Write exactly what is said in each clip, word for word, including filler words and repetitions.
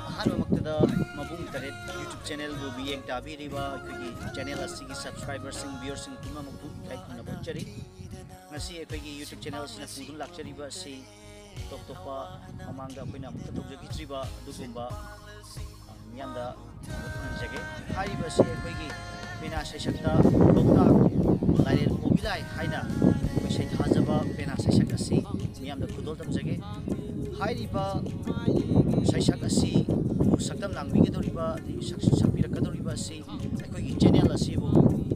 ꯑꯍꯥꯟꯕꯃꯛꯇꯗ ꯃꯕꯨꯡ ꯇꯔꯦꯠ YouTube channelꯕꯨ ꯃꯤꯠꯌꯦꯡ ꯇꯥꯕꯤꯔꯤꯕ ꯑꯩꯈꯣꯏꯒꯤ channel ꯑꯁꯤꯒꯤ subscriberꯁꯤꯡ, viewerꯁꯤꯡ ꯄꯨꯝꯅꯃꯛꯄꯨ ꯏꯀꯥꯏ ꯈꯨꯝꯅꯕ ꯎꯠꯆꯔꯤ꯫ ꯉꯁꯤ ꯑꯩꯈꯣꯏꯒꯤ YouTube channelꯁꯤꯅ ꯄꯨꯗꯨꯅ ꯂꯥꯛꯆꯔꯤꯕ ꯑꯁꯤ ꯇꯣꯞ ꯇꯣꯞꯄ ꯃꯃꯥꯡꯗ ꯑꯩꯈꯣꯏꯅ ꯑꯃꯨꯛꯇ ꯇꯧꯖꯈꯤꯗ꯭ꯔꯤꯕ ꯑꯗꯨꯒꯨꯝꯕ, ꯑ, ꯃꯤꯌꯥꯝꯗ ꯐꯪꯍꯟꯖꯒꯦ꯫ ꯍꯥꯏꯔꯤꯕ ꯑꯁꯤ ꯑꯩꯈꯣꯏꯒꯤ ꯄꯦꯅꯥ ꯁꯩꯁꯛꯇ ꯂꯣꯛꯇꯥꯛ ꯂꯥꯏꯔꯦꯜ ꯀꯣꯕꯤꯂꯥꯏ ꯍꯥꯏꯅ ꯑꯩꯈꯣꯏ ꯁꯩꯊꯥꯖꯕ ꯄꯦꯅꯥ ꯁꯩꯁꯛ ꯑꯁꯤ ꯃꯤꯌꯥꯝꯗ ꯈꯨꯗꯣꯜ ꯇꯝꯖꯒꯦ꯫ ꯍꯥꯏꯔꯤꯕ ꯁꯩꯁꯛ ꯑꯁꯤ ꯁꯛꯇꯝ ꯂꯥꯡꯕꯤꯒꯗꯧꯔꯤꯕ, ꯑꯗꯒꯤ ꯁꯛ-, ꯁꯛꯄꯤꯔꯛꯀꯗꯧꯔꯤꯕ ꯑꯁꯤ ꯑꯩꯈꯣꯏꯒꯤ channel ꯑꯁꯤꯕꯨ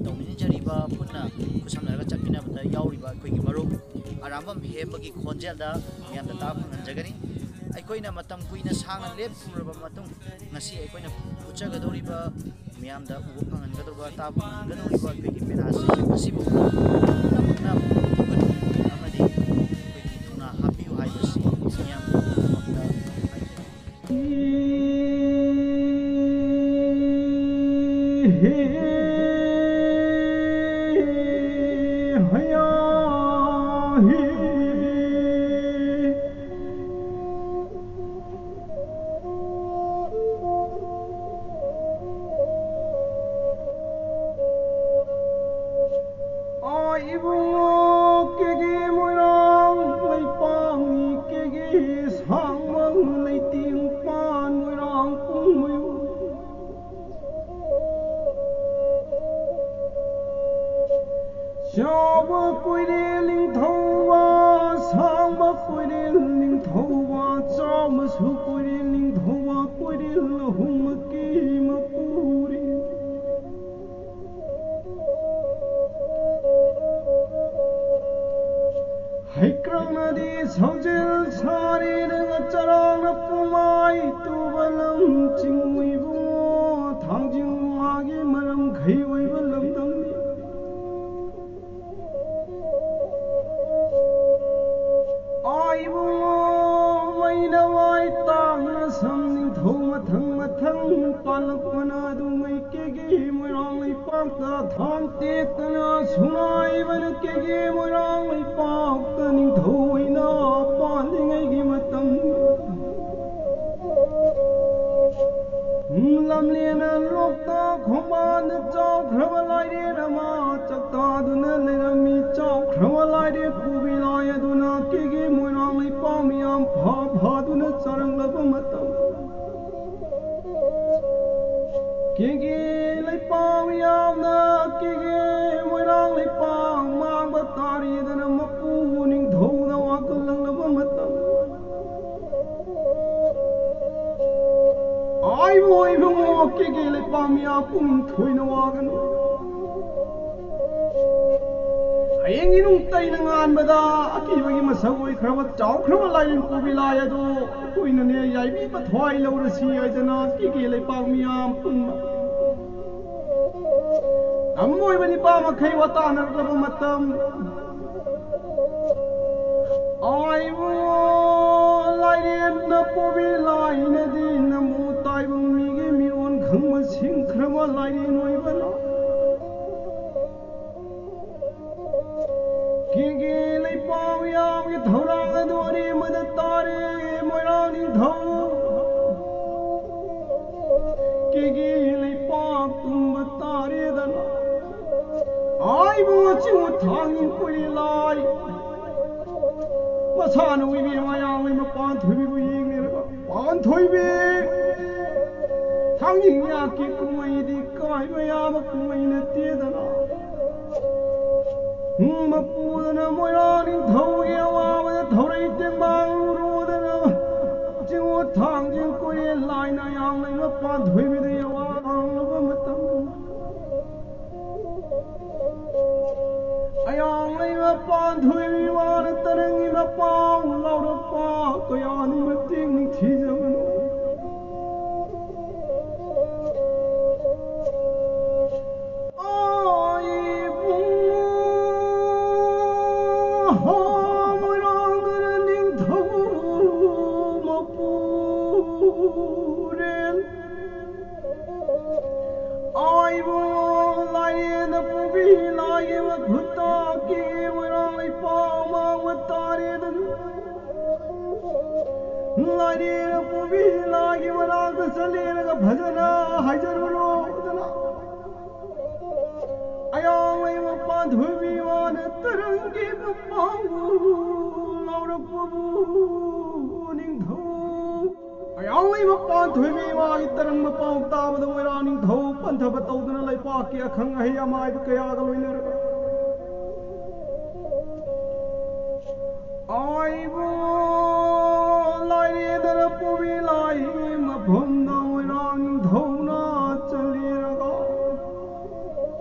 ꯇꯧꯃꯤꯟꯅꯖꯔꯤꯕ, ꯄꯨꯟꯅ ꯈꯨꯠꯁꯝꯅꯔꯒ ꯆꯠꯃꯤꯟꯅꯕꯗ ꯌꯥꯎꯔꯤꯕ ꯑꯩꯈꯣꯏꯒꯤ ꯃꯔꯨꯞ ꯑꯔꯥꯝꯕꯝ ꯍꯦꯝꯕꯒꯤ ꯈꯣꯟꯖꯦꯜꯗ ꯃꯤꯌꯥꯝꯗ ꯇꯥꯕ ꯐꯪꯍꯟꯖꯒꯅꯤ꯫ ꯑꯩꯈꯣꯏꯅ ꯃꯇꯝ ꯀꯨꯏꯅ ꯁꯥꯡꯅ ꯂꯦꯞꯂꯨꯔꯕ ꯃꯇꯨꯡ, ꯉꯁꯤ ꯑꯩꯈꯣꯏꯅ ꯎꯠꯆꯒꯗꯧꯔꯤꯕ, ꯃꯤꯌꯥꯝꯗ ꯎꯕ ꯐꯪꯍꯟꯒꯗꯧꯕ, ꯇꯥꯕ ꯐꯪꯍꯟꯒꯗꯧꯔꯤꯕ ꯑꯩꯈꯣꯏꯒꯤ ꯄꯦꯅꯥꯁꯤꯡ ꯑꯁꯤꯕꯨ ꯄꯨꯝꯅꯃꯛꯅ ꯊꯧꯒꯠꯄꯤꯌꯨ ꯑꯃꯗꯤ ꯑꯩꯈꯣꯏꯒꯤ ꯊꯧꯅꯥ ꯍꯥꯞꯄꯤꯌꯨ ꯍꯥꯏꯕꯁꯤ ꯃꯤꯌꯥꯝ ꯄꯨꯝꯅꯃꯛꯇ ꯍꯥꯏꯖꯔꯤ꯫ ꯑꯥ ꯏꯕꯨꯡꯉꯣ ꯀꯦꯒꯦ ꯃꯣꯏꯔꯥꯡ ꯂꯩꯄꯥꯛꯅꯤ, ꯀꯦꯒꯦ ꯁꯥꯡꯕ ꯂꯩꯇꯦꯡ ꯄꯥꯟ ꯃꯣꯏꯔꯥꯡ ꯄꯨꯡꯃꯌꯨꯝ꯫ ꯆꯥꯎꯕ ꯀꯣꯏꯔꯦꯜ ꯅꯤꯡꯊꯧꯕ, ꯁꯥꯡꯕ ꯀꯣꯏꯔꯦꯜ ꯅꯤꯡꯊꯧꯕ, ꯆꯥꯎꯕꯁꯨ ꯀꯣꯏꯔꯦꯜ ꯅꯤꯡꯊꯧꯕ, ꯀꯣꯏꯔꯦꯜ ꯑꯍꯨꯝꯃꯛꯀꯤ ꯃꯄꯨꯔꯤ꯫ ꯍꯩꯀ꯭ꯔꯛꯅꯗꯤ ꯁꯧꯖꯤꯜ ꯁꯥꯔꯤ, ꯅꯪꯅ ꯆꯔꯥꯡꯅ ꯄꯨꯃꯥꯏ ꯇꯨꯕ ꯂꯝ ꯆꯤꯡ ꯏꯕꯨꯡꯉꯣ, ꯊꯥꯡꯖꯤꯡ ꯋꯥꯒꯤ ꯃꯔꯝ ꯈꯩ ꯑꯣꯏꯕ ꯂꯝꯗꯝꯅꯤ꯫ ꯊꯥꯡ ꯇꯦꯛꯇꯅ ꯁꯨꯡꯉꯥꯏꯕꯅ ꯀꯦꯒꯦ ꯃꯣꯏꯔꯥꯡ ꯂꯩꯄꯥꯛꯇ ꯅꯤꯡꯊꯧ ꯑꯣꯏꯅ ꯄꯥꯜꯂꯤꯉꯩꯒꯤ ꯃꯇꯝ꯫ ꯂꯝꯂꯦꯟꯅ ꯂꯣꯛꯇꯥꯛ ꯈꯣꯡꯕꯥꯟꯗ ꯆꯥꯎꯈ꯭ꯔꯕ ꯂꯥꯏꯔꯦꯟ ꯑꯃ ꯆꯥꯛꯇꯥꯗꯨꯅ ꯂꯩꯔꯝꯃꯤ꯫ ꯆꯥꯎꯈ꯭ꯔꯕ ꯂꯥꯏꯔꯦꯟ ꯀꯣꯕꯤ ꯂꯥꯏ ꯑꯗꯨꯅ ꯀꯦꯒꯦ ꯃꯣꯏꯔꯥꯡ ꯂꯩꯄꯥꯛ ꯃꯤꯌꯥꯝ ꯐꯥ ꯐꯥꯗꯨꯅ ꯆꯥꯔꯛꯂꯕ ꯃꯇꯝ꯫ ꯀꯦꯒꯦ ꯂꯩꯄꯥꯛ ꯃꯤꯌꯥꯝꯅ ꯀꯦꯒꯦ ꯃꯣꯏꯔꯥꯡ ꯂꯩꯄꯥꯛ ꯃꯥꯡꯕ ꯇꯥꯔꯦꯗꯅ ꯃꯄꯨ ꯅꯤꯡꯊꯧꯗ ꯋꯥꯀꯠꯂꯛꯂꯕ ꯃꯇꯝ꯫ ꯑꯥꯏꯕꯣ ꯏꯕꯨꯡꯉꯣ, ꯀꯦꯒꯦ ꯂꯩꯄꯥꯛ ꯃꯤꯌꯥꯝ ꯄꯨꯛꯅꯤꯡ ꯊꯣꯏꯅ ꯋꯥꯒꯅꯨ꯫ ꯍꯌꯦꯡ ꯏꯔꯨꯡ ꯇꯩꯅ ꯉꯥꯟꯕꯗ ꯑꯀꯤꯕꯒꯤ ꯃꯁꯛ ꯑꯣꯏꯈ꯭ꯔꯕ ꯆꯥꯎꯈ꯭ꯔꯕ ꯂꯥꯏꯔꯦꯟ ꯀꯣꯕꯤ ꯂꯥꯏ ꯑꯗꯨ ꯑꯩꯈꯣꯏꯅꯅꯦ ꯌꯥꯏꯕꯤ ꯃꯊ꯭ꯋꯥꯏ ꯂꯧꯔꯁꯤ ꯍꯥꯏꯗꯅ ꯀꯦꯒꯦ ꯂꯩꯄꯥꯛ ꯃꯤꯌꯥꯝ ꯄꯨꯝꯅꯃꯛ ꯇꯝ ꯑꯣꯏꯕ ꯅꯤꯄꯥ ꯃꯈꯩ ꯋꯥꯇꯥꯅꯔꯛꯂꯕ ꯃꯇꯝ꯫ ꯑꯥꯏꯕꯣ ꯂꯥꯏꯔꯦꯟꯅ ꯄꯣꯕꯤ ꯂꯥꯏꯅꯗꯤ ꯅꯝꯕꯨ ꯇꯥꯏꯕꯪ ꯃꯤꯒꯤ ꯃꯤꯔꯣꯟ ꯈꯪꯕ ꯁꯤꯡꯈ꯭ꯔꯕ ꯂꯥꯏꯔꯦꯟ ꯑꯣꯏꯕꯅ꯫ ꯀꯦꯒꯦ ꯂꯩꯄꯥꯛ ꯃꯤꯌꯥꯝꯒꯤ ꯊꯧꯔꯥꯡ ꯑꯗꯨ ꯑꯔꯦꯝꯕꯗ ꯇꯥꯔꯦ꯫ ꯃꯣꯏꯔꯥꯡ ꯅꯤꯡꯊꯧ ꯀꯦꯒꯦ ꯂꯩꯄꯥꯛ ꯇꯨꯝꯕ ꯇꯥꯔꯦꯗꯅ꯫ ꯑꯥꯏꯕꯣ ꯆꯤꯡꯉꯨ ꯊꯥꯡꯉꯤ ꯀꯣꯏꯔꯦ ꯂꯥꯏ꯫ ꯃꯁꯥꯅ ꯎꯏꯕꯤ ꯃꯌꯥꯝꯒꯤ ꯃꯄꯥꯟ ꯊꯣꯏꯕꯤꯕꯨ ꯌꯦꯡꯂꯦꯔꯒ, "ꯄꯥꯟꯊꯣꯏꯕꯤ, ꯊꯥꯡꯖꯤꯡ ꯌꯥꯛꯀꯤ ꯀꯨꯝꯍꯩꯗꯤ ꯀꯥꯏꯕ ꯌꯥꯕ ꯀꯨꯝꯍꯩ ꯅꯠꯇꯦꯗꯅ꯫ ꯎꯝ, ꯃꯄꯨꯗꯨꯅ ꯃꯣꯏꯔꯥꯡ ꯅꯤꯡꯊꯧꯒꯤ ꯑꯋꯥꯕꯗ ꯊꯧꯔꯩ ꯇꯦꯡꯕꯥꯡ ꯎꯔꯨꯗꯅ ꯆꯤꯡꯉꯨ ꯊꯥꯡꯖꯤꯡ ꯀꯣꯏꯔꯦ ꯂꯥꯏꯅ ꯌꯥꯝꯂꯩꯃ ꯄꯥꯟꯊꯣꯏꯕꯤꯗ ꯌꯥꯋꯥ ꯍꯥꯡꯂꯕ ꯃꯇꯝ꯫ ꯑꯌꯥꯡꯂꯩꯃ ꯄꯥꯟꯊꯣꯏꯕꯤ ꯋꯥꯅ ꯇꯔꯪꯒꯤ ꯃꯄꯥꯎ ꯂꯥꯎꯔꯛꯄ ꯀꯌꯥꯅꯤ ꯃꯇꯦꯡ ꯅꯤꯡꯊꯤꯖꯕꯅꯣ꯫ ꯑꯥ, ꯏꯕꯨꯡꯉꯣ, ꯃꯣꯏꯔꯥꯡꯗꯅ ꯅꯤꯡꯊꯧ ꯃꯄꯨꯔꯦꯜ꯫ ꯑꯥ, ꯏꯕꯨꯡꯉꯣ, ꯂꯥꯏꯔꯦꯟꯅ ꯄꯨꯕꯤ ꯂꯥꯏꯒꯤ ꯃꯈꯨꯠꯇ ꯀꯦꯒꯦ ꯃꯣꯏꯔꯥꯡ ꯂꯩꯄꯥꯛ ꯃꯥꯡꯕ ꯇꯥꯔꯦꯗꯅ꯫ ꯂꯥꯏꯔꯦꯟꯅ ꯄꯨꯕꯤ ꯂꯥꯏꯒꯤ ꯃꯅꯥꯛꯇ ꯆꯠꯂꯦꯔꯒ ꯐꯖꯅ ꯍꯥꯏꯖꯔꯨꯔꯣꯗꯅ꯫ ꯑꯌꯥꯡꯂꯩꯃ ꯄꯥꯟꯊꯣꯏꯕꯤ ꯃꯥꯅ ꯇꯔꯪꯒꯤ ꯃꯄꯥꯡꯕꯨ ꯂꯥꯎꯔꯛꯄꯕꯨ ꯅꯤꯡꯊꯧ꯫ ꯑꯌꯥꯡꯂꯩꯃ ꯄꯥꯟꯊꯣꯏꯕꯤ ꯃꯥꯒꯤ ꯇꯔꯪ ꯃꯄꯥꯡ ꯇꯥꯕꯗ ꯃꯣꯏꯔꯥꯡ ꯅꯤꯡꯊꯧ ꯄꯟꯊꯕ ꯇꯧꯗꯨꯅ ꯂꯩꯄꯥꯛꯀꯤ ꯑꯈꯪ ꯑꯍꯩ ꯑꯃꯥꯏꯕ ꯀꯌꯥꯒ ꯂꯣꯏꯅꯔꯒ ꯑꯥꯏꯕꯣ ꯂꯥꯏꯔꯦꯟꯗꯅ ꯄꯨꯕꯤ ꯂꯥꯏ ꯃꯐꯝꯗ ꯃꯣꯏꯔꯥꯡ ꯅꯤꯡꯊꯧꯅ ꯆꯠꯂꯤꯔꯒ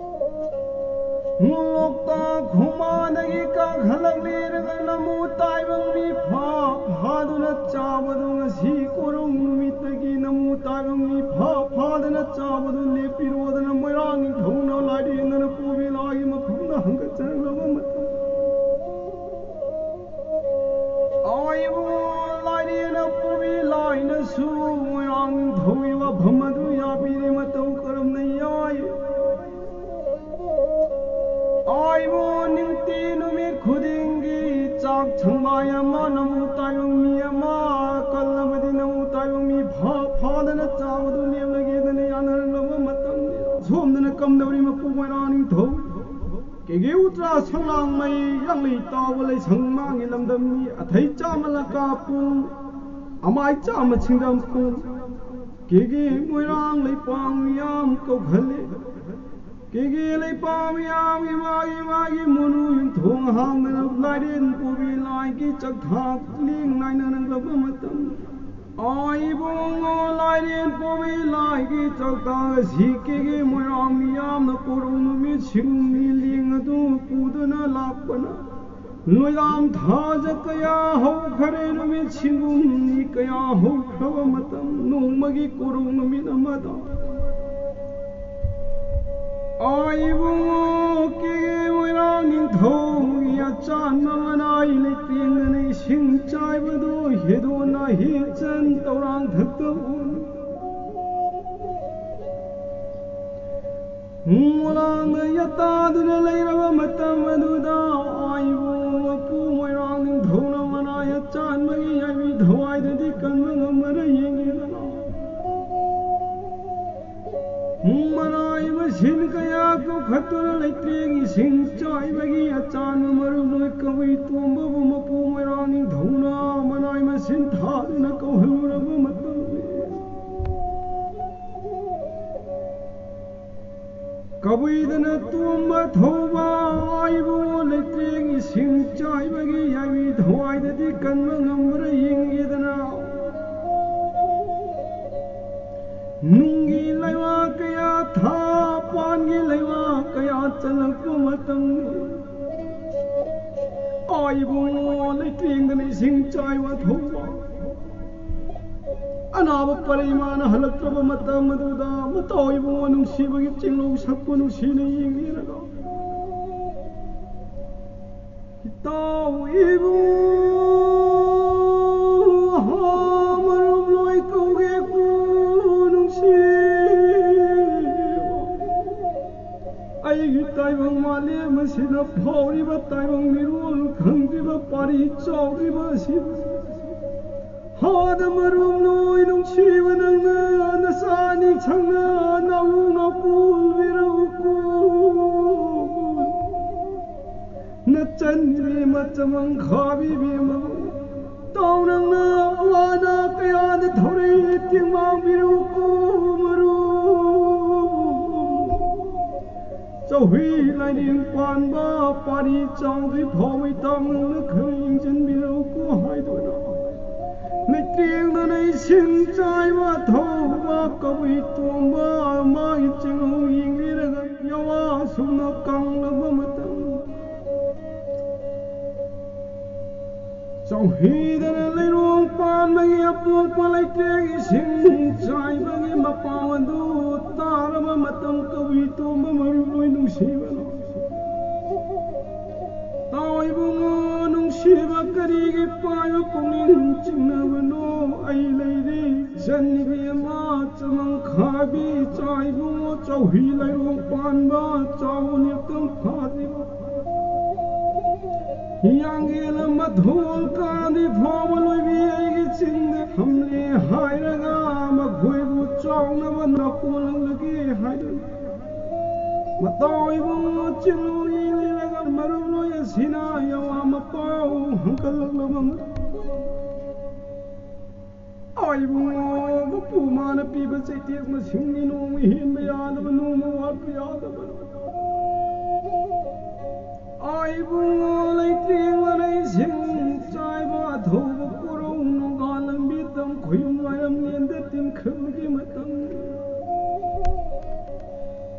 ꯂꯣꯛꯇꯥꯛ ꯈꯣꯡꯕꯥꯟꯗꯒꯤ ꯀꯥꯈꯠꯂꯛꯂꯤꯔꯒ ꯅꯃꯨ ꯇꯥꯏꯕꯪ ꯃꯤ ꯐꯥ ꯐꯥꯗꯨꯅ ꯆꯥꯕꯗꯨ ꯉꯁꯤ ꯀꯣꯔꯧ ꯅꯨꯃꯤꯠꯇꯒꯤ ꯅꯃꯨ ꯇꯥꯏꯕꯪ ꯃꯤ ꯐꯥ ꯐꯥꯗꯅ ꯆꯥꯕꯗꯨ ꯂꯦꯞꯄꯤꯔꯣꯗꯅ ꯃꯣꯏꯔꯥꯡ ꯅꯤꯡꯊꯧꯅ ꯂꯥꯏꯔꯦꯟꯗꯅ ꯄꯨꯕꯤ ꯂꯥꯏꯒꯤ ꯃꯐꯝꯗ ꯍꯪꯒꯠꯆꯔꯛꯂꯕ ꯃꯇꯝ ꯑꯣꯏꯕꯨ ꯂꯥꯏꯔꯦꯟꯅ ꯄꯨꯕꯤ ꯂꯥꯏꯅꯁꯨ ꯃꯣꯏꯔꯥꯡ ꯅꯤꯡꯊꯧꯒꯤ ꯋꯥꯐꯝ ꯑꯗꯨ ꯌꯥꯕꯤꯔꯦ꯫ ꯃꯇꯧ ꯀꯔꯝꯅ ꯌꯥꯏ? ꯑꯣꯏꯕꯨ ꯅꯤꯡꯇꯤ ꯅꯨꯃꯤꯠ ꯈꯨꯗꯤꯡꯒꯤ ꯆꯥꯛ ꯁꯪꯕꯥꯏ ꯑꯃ ꯅꯃꯨ ꯇꯥꯏꯕꯪ ꯃꯤ ꯑꯃ ꯀꯜꯂꯕꯗꯤ ꯅꯃꯨ ꯇꯥꯏꯕꯪ ꯃꯤ ꯐꯥ ꯐꯥꯗꯅ ꯆꯥꯕꯗꯨ ꯂꯦꯞꯂꯒꯦꯗꯅ ꯌꯥꯅꯔꯛꯂꯕ ꯃꯇꯝꯅꯤ꯫ ꯁꯣꯝꯗꯅ ꯀꯝꯗꯧꯔꯤ ꯃꯄꯨ ꯃꯣꯏꯔꯥꯡ ꯅꯤꯡꯊꯧ? ꯀꯦꯒꯦ ꯎꯇ꯭ꯔꯥ ꯁꯪꯂꯥꯡꯃꯩ ꯌꯥꯡꯂꯩ ꯇꯥꯎꯕ ꯂꯩꯁꯪ ꯃꯥꯡꯉꯤ ꯂꯝꯗꯝꯅꯤ꯫ ꯑꯊꯩ ꯆꯥꯝꯃ ꯂꯪꯀꯥ ꯄꯨꯡ ꯑꯃꯥꯏ ꯆꯥꯝꯃ ꯁꯤꯡꯗꯝ ꯄꯨꯡ꯫ ꯀꯦꯒꯦ ꯃꯣꯏꯔꯥꯡ ꯂꯩꯄꯥꯛ ꯃꯤꯌꯥꯝ ꯀꯧꯈꯜꯂꯤ꯫ ꯀꯦꯒꯦ ꯂꯩꯄꯥꯛ ꯃꯤꯌꯥꯝꯒꯤ ꯃꯥꯒꯤ ꯃꯥꯒꯤ ꯃꯨꯅꯨ ꯌꯨꯝꯊꯣꯡ ꯍꯥꯡꯗꯅ ꯂꯥꯏꯔꯦꯟ ꯄꯨꯕꯤ ꯂꯥꯏꯒꯤ ꯆꯥꯛꯊꯥꯛ ꯂꯦꯡ ꯅꯥꯏꯅꯔꯛꯂꯕ ꯃꯇꯝ ꯑꯥ ꯏꯕꯨꯡꯉꯣ ꯂꯥꯏꯔꯦꯟ ꯄꯣꯝꯃꯤ ꯂꯥꯏꯒꯤ ꯆꯥꯛꯇꯥꯡ ꯑꯁꯤ ꯀꯦꯒꯦ ꯃꯣꯏꯔꯥꯡ ꯃꯤꯌꯥꯝꯅ ꯀꯣꯔꯧ ꯅꯨꯃꯤꯠ ꯁꯤꯡꯒꯤ ꯂꯦꯡ ꯑꯗꯨ ꯄꯨꯗꯨꯅ ꯂꯥꯛꯄꯅ ꯅꯣꯏꯗꯥꯝ ꯊꯥꯖ ꯀꯌꯥ ꯍꯧꯈ꯭ꯔꯦ꯫ ꯅꯨꯃꯤꯠ ꯁꯤꯡꯒꯨꯝꯅꯤ ꯀꯌꯥ ꯍꯧꯈ꯭ꯔꯕ ꯃꯇꯝ ꯅꯣꯡꯃꯒꯤ ꯀꯣꯔꯧ ꯅꯨꯃꯤꯠ ꯑꯃꯗ ꯑꯥ ꯏꯕꯨꯡꯉꯣ ꯀꯦꯒꯦ ꯃꯣꯏꯔꯥꯡ ꯅꯤꯡꯊꯧꯒꯤ ꯑꯆꯥꯟꯕ ꯃꯅꯥꯏ ꯂꯩꯇꯦꯡꯗꯅ ꯏꯁꯤꯡ ꯆꯥꯏꯕꯗꯨ ꯍꯦꯗꯣꯟꯅ ꯍꯦꯛꯆꯟ ꯇꯧꯔꯥꯡ ꯊꯛꯇ ꯎ ꯃꯣꯂꯥꯡꯗ ꯌꯥꯇꯥꯗꯨꯅ ꯂꯩꯔꯕ ꯃꯇꯝ ꯑꯗꯨꯗ, ꯑꯥꯏꯕꯨ ꯃꯄꯨ ꯃꯣꯏꯔꯥꯡ ꯅꯤꯡꯊꯧꯅ ꯃꯅꯥꯏ ꯑꯆꯥꯟꯕꯒꯤ ꯌꯥꯏꯕꯤ ꯊꯋꯥꯏꯗꯗꯤ ꯀꯟꯕ ꯉꯝꯃꯔ ꯌꯦꯡꯉꯦꯗꯅ, ꯃꯅꯥꯏ ꯃꯁꯤꯡ ꯀꯌꯥ ꯀꯧꯈꯠꯇꯨꯅ ꯂꯩꯇ꯭ꯔꯦꯡ ꯏꯁꯤꯡ ꯆꯥꯏꯕꯒꯤ ꯑꯆꯥꯟꯕ ꯃꯔꯨꯞ ꯂꯣꯏ ꯀꯕꯨꯏ ꯇꯣꯝꯕꯕꯨ ꯃꯄꯨ ꯃꯣꯏꯔꯥꯡ ꯅꯤꯡꯊꯧꯅ ꯃꯅꯥꯏ ꯃꯁꯤꯡ ꯊꯥꯗꯨꯅ ꯀꯧꯍꯜꯂꯨꯔꯕ ꯃꯇꯝꯅꯤ꯫ ꯀꯕꯨꯏꯗꯅ ꯇꯣꯝꯕ ꯊꯧꯕ ꯑꯥꯏꯕꯨ ꯂꯩꯇ꯭ꯔꯦꯡ ꯏꯁꯤꯡ ꯆꯥꯏꯕꯒꯤ ꯌꯥꯏꯕꯤ ꯊꯋꯥꯏꯗꯗꯤ ꯀꯟꯕ ꯉꯝꯕ꯭ꯔꯥ ꯌꯦꯡꯒꯦꯗꯅ, ꯅꯨꯡꯒꯤ ꯂꯩꯕꯥꯛ ꯀꯌꯥ ꯊꯥ, ꯄꯥꯟꯒꯤ ꯂꯩꯕꯥꯛ ꯀꯌꯥ ꯆꯜꯂꯛꯄ ꯃꯇꯝꯅꯤ꯫ ꯑꯥꯏꯕꯨ ꯂꯩꯇ꯭ꯔꯦꯡꯗꯅ ꯏꯁꯤꯡ ꯆꯥꯏꯕ ꯊꯧꯕ꯫ ꯑꯅꯥꯕ ꯄꯔꯩ ꯃꯥꯅ ꯍꯜꯂꯛꯇ꯭ꯔꯕ ꯃꯇꯝ ꯑꯗꯨꯗ, ꯃꯇꯥꯎ ꯏꯕꯨꯡꯉꯣ ꯅꯨꯡꯁꯤꯕꯒꯤ ꯆꯤꯡꯂꯧ ꯁꯛꯄ ꯅꯨꯡꯁꯤꯅ ꯌꯦꯡꯕꯤꯔꯒ, ꯏꯇꯥꯎ ꯏꯕꯨꯡꯉꯣ, ꯃꯔꯨꯞ ꯂꯣꯏ ꯀꯧꯒꯦꯀꯣ ꯅꯨꯡꯁꯤꯕ꯫ ꯑꯩꯒꯤ ꯇꯥꯏꯕꯪ ꯃꯥꯂꯦꯝ ꯑꯁꯤꯗ ꯐꯥꯎꯔꯤꯕ ꯇꯥꯏꯕꯪ ꯃꯤꯔꯣꯜ ꯈꯪꯗ꯭ꯔꯤꯕ ꯄꯥꯔꯤ ꯆꯥꯎꯗ꯭ꯔꯤꯕ ꯑꯁꯤꯕꯨ ꯍꯥꯗ ꯃꯔꯨꯞ ꯂꯣꯏ ꯅꯨꯡꯁꯤꯕ ꯅꯪꯅ ꯅꯆꯥ ꯑꯅꯤ ꯁꯪꯅ ꯅꯥꯎ ꯅꯥꯎꯄꯨꯜꯕꯤꯔꯛꯎꯀꯣ꯫ ꯅꯆꯟ ꯏꯕꯦꯝꯃ ꯆꯃꯪ ꯈꯥꯕꯤ ꯏꯕꯦꯝꯃ ꯇꯥꯎ ꯅꯪꯅ ꯑꯋꯥ ꯑꯅꯥ ꯀꯌꯥꯗ ꯊꯧꯔꯛꯏ ꯇꯦꯡꯕꯥꯡꯕꯤꯔꯛꯎꯀꯣ ꯃꯔꯨꯞ꯫ ꯆꯧꯍꯤ ꯂꯥꯏꯅꯤꯡ ꯄꯥꯟꯕ ꯄꯥꯔꯤ ꯆꯥꯎꯗ꯭ꯔꯤ ꯐꯥꯎꯕ ꯏꯇꯥꯎ ꯅꯪꯅ ꯈꯔ ꯌꯦꯡꯁꯤꯟꯕꯤꯔꯛꯎꯀꯣ ꯍꯥꯏꯗꯨꯅ ꯂꯩꯇꯦꯡꯗꯅ ꯏꯁꯤꯡ ꯆꯥꯏꯕ ꯊꯧꯕ ꯀꯕꯨꯏ ꯇꯣꯝꯕ ꯃꯥꯒꯤ ꯆꯤꯡꯍꯧ ꯌꯦꯡꯕꯤꯔꯒ ꯌꯥꯋꯥ ꯁꯨꯝꯅ ꯀꯪꯂꯕ ꯃꯇꯝ ꯆꯧꯍꯤꯗꯅ ꯂꯩꯔꯣꯡ ꯄꯥꯟꯕꯒꯤ ꯑꯄꯣꯛꯄ ꯂꯩꯇꯦꯡ ꯏꯁꯤꯡ ꯆꯥꯏꯕꯒꯤ ꯃꯄꯥꯎ ꯑꯗꯨ ꯇꯥꯔꯕ ꯃꯇꯝ ꯀꯕꯨꯏ ꯇꯣꯝꯕ ꯃꯔꯨꯞ ꯂꯣꯏ ꯅꯨꯡꯁꯤꯕꯅꯣ? ꯇꯥꯎ ꯏꯕꯨꯡꯉꯣ ꯅꯨꯡꯁꯤꯕ ꯀꯔꯤꯒꯤ ꯄꯥꯏꯕ ꯄꯨꯛꯅꯤꯡ ꯆꯤꯡꯅꯕꯅꯣ? ꯑꯩ ꯂꯩꯔꯤ ꯏꯆꯟ ꯏꯕꯦꯝꯃ ꯆꯃꯪꯈꯥꯕꯤ ꯆꯥꯏꯕꯨ ꯆꯧꯍꯤ ꯂꯩꯔꯣꯡ ꯄꯥꯟꯕ ꯆꯥꯎ ꯅꯦꯛꯇꯝ ꯐꯥꯗ꯭ꯔꯤꯕ ꯌꯥꯡꯒꯦꯜ ꯑꯃ ꯊꯣꯡ ꯀꯥꯟꯗꯤ ꯐꯥꯎꯕ ꯂꯣꯏꯕꯤ ꯑꯩꯒꯤ ꯆꯤꯟꯗ ꯊꯝꯂꯦ ꯍꯥꯏꯔꯒ ꯃꯈꯣꯏꯕꯨ ꯆꯥꯎꯅꯕ ꯅꯥꯀꯣꯜꯂꯛꯂꯒꯦ ꯍꯥꯏꯗꯨꯅ ꯃꯇꯥꯎ ꯏꯕꯨꯡꯉꯣ ꯆꯤꯜꯂꯨꯔꯤ ꯂꯩꯔꯒ ꯃꯔꯨꯞ ꯂꯣꯏ ꯑꯁꯤꯅ ꯌꯥꯋꯥ ꯃꯄꯥꯎ ꯍꯪꯀꯠꯂꯛꯂꯕ ꯏꯕꯨꯡꯉꯣ ꯃꯄꯨ ꯃꯥꯅ ꯄꯤꯕ ꯆꯩꯇꯦꯛ ꯃꯁꯤꯡꯗꯤ ꯅꯣꯡꯃ ꯍꯦꯟꯕ ꯌꯥꯗꯕ ꯅꯣꯡꯃ ꯋꯥꯠꯄ ꯌꯥꯗꯕ ꯏꯕꯨꯡꯉꯣ ꯂꯩꯇꯦꯡꯂꯅ ꯏꯁꯤꯡ ꯆꯥꯏꯕ ꯊꯧꯕ ꯀꯣꯔꯧ ꯅꯣꯡꯒꯥ ꯂꯝꯕꯤ ꯇꯝ ꯈꯣꯏꯌꯨꯝ ꯃꯔꯝ ꯂꯦꯟꯗ ꯇꯤꯟꯈꯪꯒꯤ ꯃꯇꯝ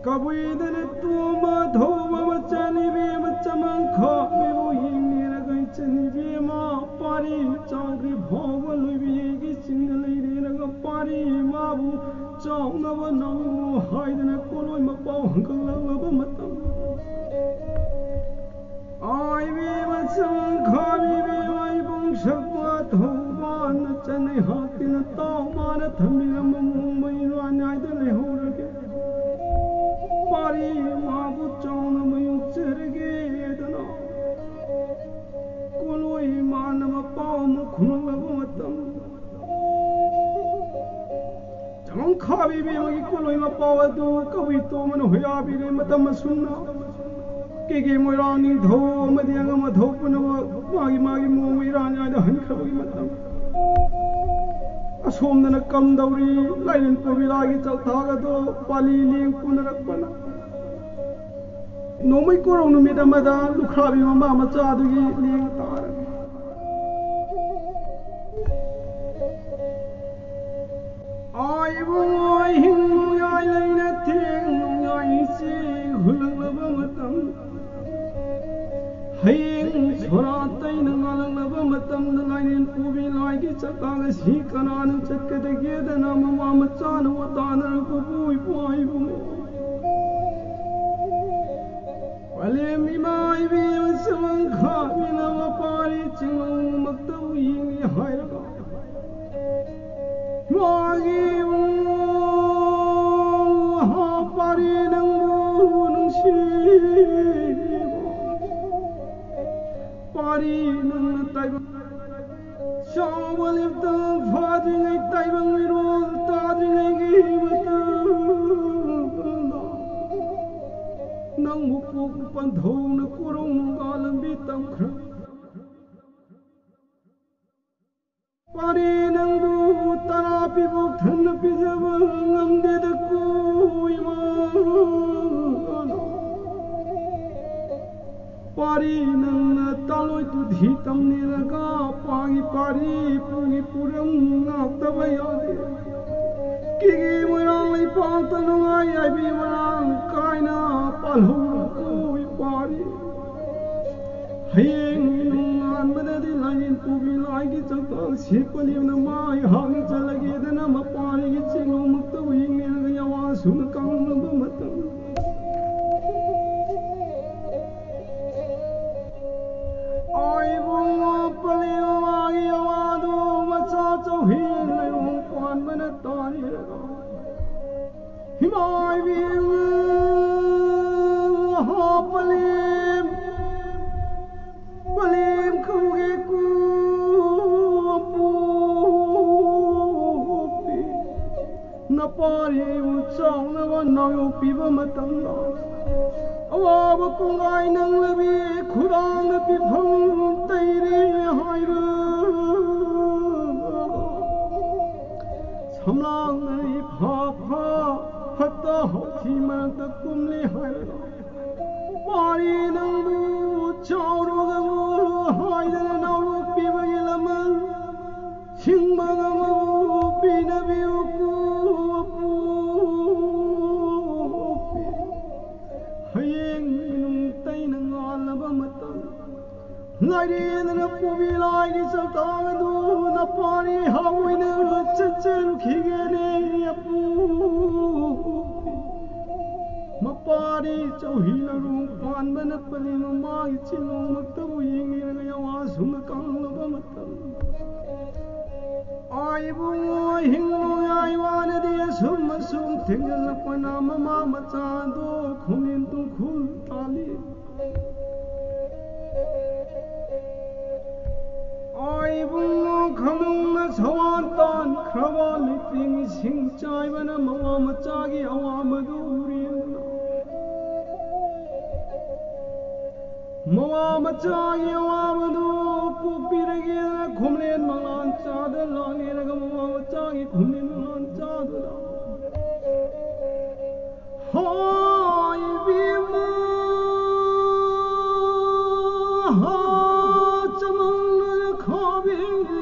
ꯀꯕꯨꯏꯗꯅ ꯇꯣꯝꯕ ꯊꯧꯕ ꯃꯆꯥꯅꯤꯕꯤ ꯃꯆꯥꯃꯪ ꯈꯥꯛꯄꯤꯕꯨ ꯌꯦꯡꯅꯤꯔꯒ ꯏꯆꯟꯅꯤꯕꯤ ꯑꯃ ꯄꯥꯔꯤ ꯆꯥꯎꯗ꯭ꯔꯤ ꯐꯥꯎꯕ ꯂꯣꯏꯕꯤꯒꯤ ꯆꯤꯡꯗ ꯂꯩꯔꯦꯔꯒ ꯄꯥꯔꯤ ꯃꯥꯕꯨ ꯆꯥꯎꯅꯕ ꯅꯧꯔꯣ ꯍꯥꯏꯗꯅ ꯀꯣꯂꯣꯏ ꯃꯄꯥꯎ ꯍꯪꯒꯠꯂꯛꯂꯕ ꯃꯇꯝ ꯑꯥꯏꯕꯤ ꯃꯆꯪ ꯈꯥꯕꯤꯕꯤ ꯃꯥꯏꯕꯨꯡ ꯁꯛꯄ ꯊꯧꯕ ꯅꯆꯟꯅꯩ ꯍꯥꯛꯇꯤꯅ ꯇꯥꯎ ꯃꯥꯅ ꯊꯝꯕꯤꯔꯝꯕ ꯃꯑꯣꯡ ꯃꯩ ꯂꯥꯟ ꯅꯥꯏꯗ ꯂꯩꯍꯧꯔꯒꯦ ꯄꯥꯔꯤ ꯃꯥꯕꯨ ꯆꯥꯎꯅ ꯃꯌꯣꯛꯆꯔꯒꯦꯗꯅ ꯀꯣꯂꯣꯏ ꯃꯥꯅ ꯃꯄꯥꯎ ꯑꯃ ꯈꯨꯝꯂꯛꯂꯕ ꯃꯇꯝ ꯆꯃꯪ ꯈꯥꯕꯤ ꯏꯕꯦꯝꯃꯒꯤ ꯀꯣꯂꯣꯏ ꯃꯄꯥꯎ ꯑꯗꯨ ꯀꯕꯨꯏ ꯇꯣꯝꯕꯅ ꯍꯨꯌꯥꯕꯤꯔꯦ ꯃꯇꯝ ꯑꯁꯨꯝꯅ ꯀꯦꯒꯦ ꯃꯣꯏꯔꯥꯡ ꯅꯤꯡꯊꯧ ꯑꯃꯗꯤ ꯑꯉꯝ ꯑꯊꯧ ꯄꯨꯝꯅꯃꯛ ꯃꯥꯒꯤ ꯃꯥꯒꯤ ꯃꯑꯣꯡ ꯃꯩꯔꯥ ꯅꯥꯏꯗ ꯍꯟꯈ꯭ꯔꯕꯒꯤ ꯃꯇꯝ ꯑꯁꯣꯝꯗꯅ ꯀꯝꯗꯧꯔꯤ ꯂꯥꯏꯔꯦꯟ ꯀꯣꯕꯤꯂꯥꯒꯤ ꯆꯥꯛꯊꯥꯛ ꯑꯗꯣ ꯄꯥꯂꯤ ꯂꯦꯡ ꯄꯨꯅꯔꯛꯄꯅ ꯅꯣꯡꯃꯩ ꯀꯣꯔꯧ ꯅꯨꯃꯤꯠ ꯑꯃꯗ ꯂꯨꯈ꯭ꯔꯥꯕꯤ ꯃꯃꯥ ꯃꯆꯥꯗꯨꯒꯤ ꯂꯦꯡ ꯇꯥꯔꯝꯃꯤ ꯏꯕꯨꯡꯉꯣ ꯑꯍꯤꯡ ꯅꯣꯡꯌꯥꯏ ꯂꯩꯅ ꯊꯦꯡ ꯅꯣꯡꯌꯥꯏ ꯏꯆꯦ ꯍꯨꯜꯂꯛꯂꯕ ꯃꯇꯝ ꯍꯌꯦꯡ ꯁꯣꯔꯥꯠꯇꯩꯅ ꯉꯥꯜꯂꯛꯂꯕ ꯃꯇꯝꯗ ꯂꯥꯏꯔꯦꯟ ꯄꯨꯕꯤ ꯂꯥꯏꯒꯤ ꯆꯥꯛꯀꯥꯡ ꯑꯁꯤ ꯀꯅꯥꯅ ꯆꯠꯀꯗꯒꯦꯗꯅ ꯃꯃꯥ ꯃꯆꯥꯅ ꯋꯥꯇꯥꯅꯔꯛꯄꯕꯨ ꯏꯄꯥ ꯏꯕꯨꯡꯉꯣ ꯄꯂꯦꯝ ꯏꯃꯥ ꯏꯕꯦꯝꯃ ꯁꯃꯪ ꯈꯥꯛꯃꯤꯟꯅꯕ ꯄꯥꯔꯤ ꯆꯤꯡꯂꯣꯡꯃꯛꯇꯕꯨ ꯌꯦꯡꯂꯤ ꯍꯥꯏꯔꯒ ꯃꯥꯒꯤ ꯎ, ꯍꯥ, ꯄꯥꯔꯤ ꯅꯪꯕꯨ ꯅꯨꯡꯁꯤꯕ꯫ ꯄꯥꯔꯤ ꯅꯪꯅ ꯇꯥꯏꯕꯪ ꯆꯥꯎꯕ ꯂꯦꯞꯇ ꯐꯥꯗ꯭ꯔꯤꯉꯩ, ꯇꯥꯏꯕꯪ ꯃꯤꯔꯣꯜ ꯇꯥꯗ꯭ꯔꯤꯉꯩꯒꯤ ꯃꯇꯝꯗ ꯅꯪꯕꯨ ꯄꯣꯛꯄ ꯄꯟꯊꯧꯅ ꯀꯣꯔꯧ ꯅꯨꯡꯒꯥ ꯂꯝꯕꯤ ꯇꯝꯈ꯭ꯔꯕꯤ꯫ ꯄꯥꯔꯤ ꯅꯪꯕꯨ ꯇꯔꯥ ꯄꯤꯕꯣꯛ ꯊꯟꯅ ꯄꯤꯖꯕ ꯉꯝꯗꯦꯗ ꯀꯣ ꯏꯃꯥ꯫ ꯄꯥꯔꯤ ꯅꯪꯅ ꯇꯥꯂꯣꯏ ꯇꯨꯊꯤ ꯇꯝꯅꯤꯔꯒ ꯄꯥꯒꯤ ꯄꯥꯔꯤ ꯄꯨꯒꯤ ꯄꯨꯔꯝ ꯉꯥꯛꯇꯕ ꯌꯥꯗꯦ꯫ ꯀꯤꯒꯤ ꯃꯣꯏꯔꯥꯡ ꯂꯩꯄꯥꯛꯇ ꯅꯨꯡꯉꯥꯏ ꯌꯥꯏꯕꯤ ꯃꯔꯥꯡ ꯀꯥꯏꯅ ꯄꯥꯜꯍꯧꯔꯣ ꯀꯣ ꯏꯄꯥꯔꯤ꯫ ꯍꯌꯦꯡ ꯅꯣꯡꯉꯥꯟꯕꯗꯗꯤ ꯂꯥꯏꯅꯤꯡ ꯄꯨꯕꯤ ꯂꯥꯏꯒꯤ ꯆꯥꯛꯇꯥꯡ ꯁꯦꯠꯄ ꯂꯦꯝꯅ ꯃꯥꯏ ꯍꯥꯡꯅ ꯆꯠꯂꯒꯦꯗꯅ ꯃꯄꯥꯔꯤꯒꯤ ꯆꯤꯡꯂꯣꯃꯛꯇꯕꯨ ꯌꯦꯡꯅꯔꯒ ꯌꯥꯋꯥ ꯁꯨꯝꯅ ꯀꯪꯂꯕ ꯃꯇꯝ꯫ ꯑꯣꯏꯕꯨꯡꯉꯣ ꯄꯂꯦꯜ ꯃꯥꯒꯤ ꯌꯥꯋꯥꯗꯨ ꯃꯆꯥ ꯆꯧꯍꯤ ꯂꯩꯔꯣꯡ ꯄꯥꯟꯕꯅ ꯇꯥꯔꯤꯔꯒ ꯏꯃꯥ ꯏꯕꯦꯝꯃ, ꯍꯥ, ꯄꯂꯦꯝ, ꯄꯂꯦꯝ ꯈꯨꯒꯦ ꯀꯨ ꯑꯄꯣꯛꯄꯤ꯫ ꯅꯄꯥꯔꯤꯕꯨ ꯆꯥꯎꯅꯕ ꯅꯥꯌꯣꯛꯄꯤꯕ ꯃꯇꯝꯗ ꯑꯋꯥꯕ ꯀꯣꯡꯒꯥꯏ ꯅꯪꯂꯕꯤ ꯈꯨꯗꯥꯡꯗ ꯄꯤꯐꯝ ꯇꯩꯔꯦ ꯍꯥꯏꯔ ꯁꯝꯂꯥꯡꯅ ꯏꯐꯥ ꯐꯥ ꯐꯠꯇ ꯍꯥꯎꯊꯤ ꯃꯔꯛꯇ ꯀꯨꯝꯂꯤ ꯍꯥꯏꯔꯒ ꯄꯥꯔꯤ ꯅꯪꯕꯨ ꯆꯥꯎꯔꯒꯕꯨ ꯍꯥꯏꯗꯅ ꯅꯥꯎꯔꯣꯛꯄꯤꯕꯒꯤ ꯂꯃꯟ ꯁꯤꯡꯕ ꯉꯝꯃꯕꯨ ꯄꯤꯅꯕꯤꯌꯨ ꯀꯨ ꯑꯄꯣꯛꯄꯤ꯫ ꯍꯌꯦꯡ ꯅꯨꯡꯇꯩꯅ ꯉꯥꯜꯂꯕ ꯃꯇꯝ ꯂꯥꯏꯔꯦꯟꯅ ꯄꯨꯕꯤ ꯂꯥꯏꯒꯤ ꯆꯥꯛꯇꯥꯡ ꯑꯗꯨ ꯅꯄꯥꯔꯤ ꯍꯥꯎꯏꯅ ꯆꯠꯆꯔꯨꯈꯤꯒꯦꯅꯦ ꯑꯄꯨ꯫ ꯃꯄꯥꯔꯤ ꯆꯧꯍꯤ ꯂꯔꯣꯡ ꯄꯥꯟꯕꯅ ꯄꯂꯤ ꯃꯃꯥꯒꯤ ꯆꯤꯡꯂꯣꯡꯃꯛꯇꯕꯨ ꯌꯦꯡꯂꯤꯔꯒ ꯌꯥꯋꯥ ꯁꯨꯝꯅ ꯀꯪꯂꯕ ꯃꯇꯝ꯫ ꯑꯥ, ꯏꯕꯨꯡꯉꯣ, ꯍꯤꯡꯂꯨ ꯌꯥꯏ ꯋꯥꯅꯗꯤ ꯑꯁꯨꯝ ꯑꯁꯨꯝ ꯊꯦꯡꯖꯤꯜꯂꯛꯄꯅ ꯃꯃꯥ ꯃꯆꯥꯗꯣ ꯈꯣꯡꯅꯤꯟ ꯇꯨꯡꯈꯨꯜ ꯇꯥꯜꯂꯤ꯫ ꯑꯥ, ꯏꯕꯨꯡꯉꯣ, ꯈꯪꯅꯨꯡꯅ ꯁꯋꯥꯟ ꯇꯥꯟꯈ꯭ꯔꯕ ꯂꯩꯇ꯭ꯔꯤꯡ ꯏꯁꯤꯡ ꯆꯥꯏꯕꯅ ꯃꯃꯥ ꯃꯆꯥꯒꯤ ꯑꯋꯥꯕꯗꯨ ꯎꯔꯦꯗꯅ꯫ ꯃꯃꯥ ꯃꯆꯥꯒꯤ ꯑꯋꯥꯕꯗꯨ ꯀꯣꯛꯄꯤꯔꯒꯦꯅ ꯈꯣꯝꯂꯦꯟ ꯃꯉꯥꯟ ꯆꯥꯗ ꯂꯥꯛꯂꯦꯔꯒ ꯃꯃꯥ ꯃꯆꯥꯒꯤ ꯈꯣꯝꯂꯦꯟ ꯃꯉꯥꯟ ꯆꯥꯗꯨꯗ, ꯍꯣꯏ ꯏꯕꯦꯝꯃ, ꯍꯥ, ꯆꯃꯝꯅ ꯈꯥꯕꯤꯕ꯫